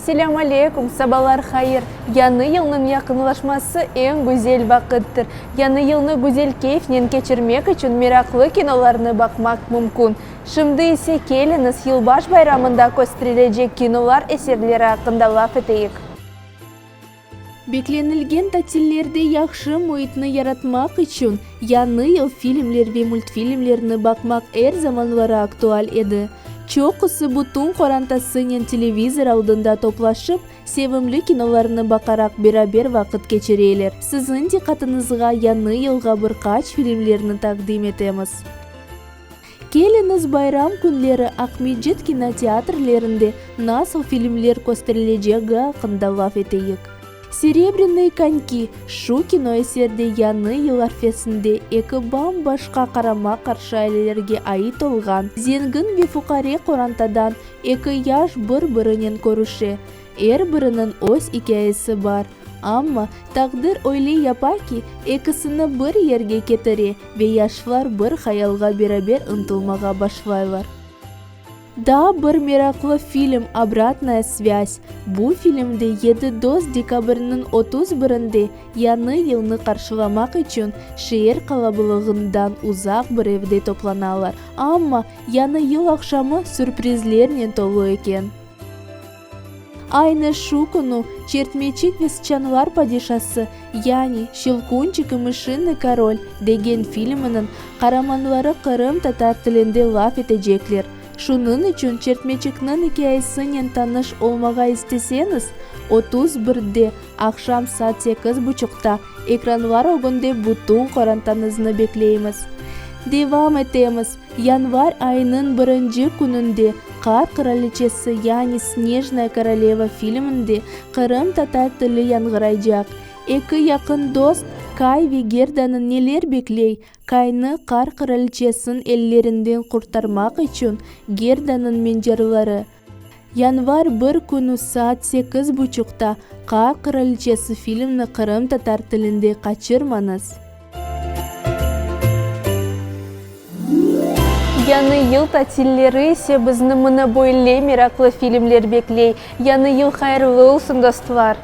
Selâm aleykum, sabalar hayır! Yañı yılnıñ yaqınlaşması eñ güzel vaqıttır. Yañı yılnı güzel keyfnen keçirmek içün meraqlı kinolarnı baqmaq mümkün. Şimdi ise keliñiz yılbaş bayramında kösterilecek kinolar eserleri aqqında laf eteyik. Beklenilgen tatillerde yahşı müitni yaratmaq içün Yañı yıl filmler ve multfilmlerni baqmaq er zamanları aktual edi. Çoqusı bütün qorantasınen televizor aldında toplaşıp, sevimli kinolarnı baqaraq beraber vaqıt keçireler. Siziñ diqqatıñızğa Yañı yılğa bir qaç filmlerni taqdim etemiz. Keliñiz bayram künleri Aqmescit kinoteatrlerinde nasıl filmler kösterilecegi aqqında laf eteyik. Serebrânıye konki, şu kinoeserde Yañı yıl arfesinde eki bam-başqa qarama-qarşı ailelerge ait olğan zengin ve fuqare qorantadan eki yaş bir-birinen körüşe. Er biriniñ öz ikâyesi bar, amma taqdir öyle yapa ki, ekisini bir yerge ketire ve yaşlar bir hayalğa beraber ıntılmağa başlaylar. Daa bir meraqlı film Obratnaya svâz. Bu filmde yedi dost dekabrniñ 31-nde Yañı yılnı qarşılamaq içün şeer qalabılığından uzaq bir evde toplanalar. Amma Yañı yıl aqşamı sürprizlernen tolu eken. Aynı şu künü Çertmeçik ve sıçanlar padişası, yani Şçelkunçik i mışinıy korol degen filminiñ qaramanları qırımtatar tilinde laf etecekler. Şunıñ içün Çertmeçikniñ ikâyesinen tanış olmağa isteseñiz, 31-de aqşam saat sekiz buçuqta ekranlar ögünde bütün qorantañıznı bekleymiz. Devam etemiz! Yanvar ayınıñ birinci kününde Qar qıraliçesi yani Snejnaya koroleva filminde qırımtatar tili yañğıraycaq. Eki yaqın dost Kay ve Gerdanı neler bekley? Kaynı Qar qıraliçesiniñ ellerinden qurtarmaq içün Gerdanıñ mencarları. Yanvar bir künü saat sekiz buçuqta Qar qıraliçesi filmni qırımtatar tilinde qaçırmañız! Yañı yıl tatilleri ise bizni mına böyle meraqlı filmler bekley. Yañı yıl hayırlı olsun, dostlar!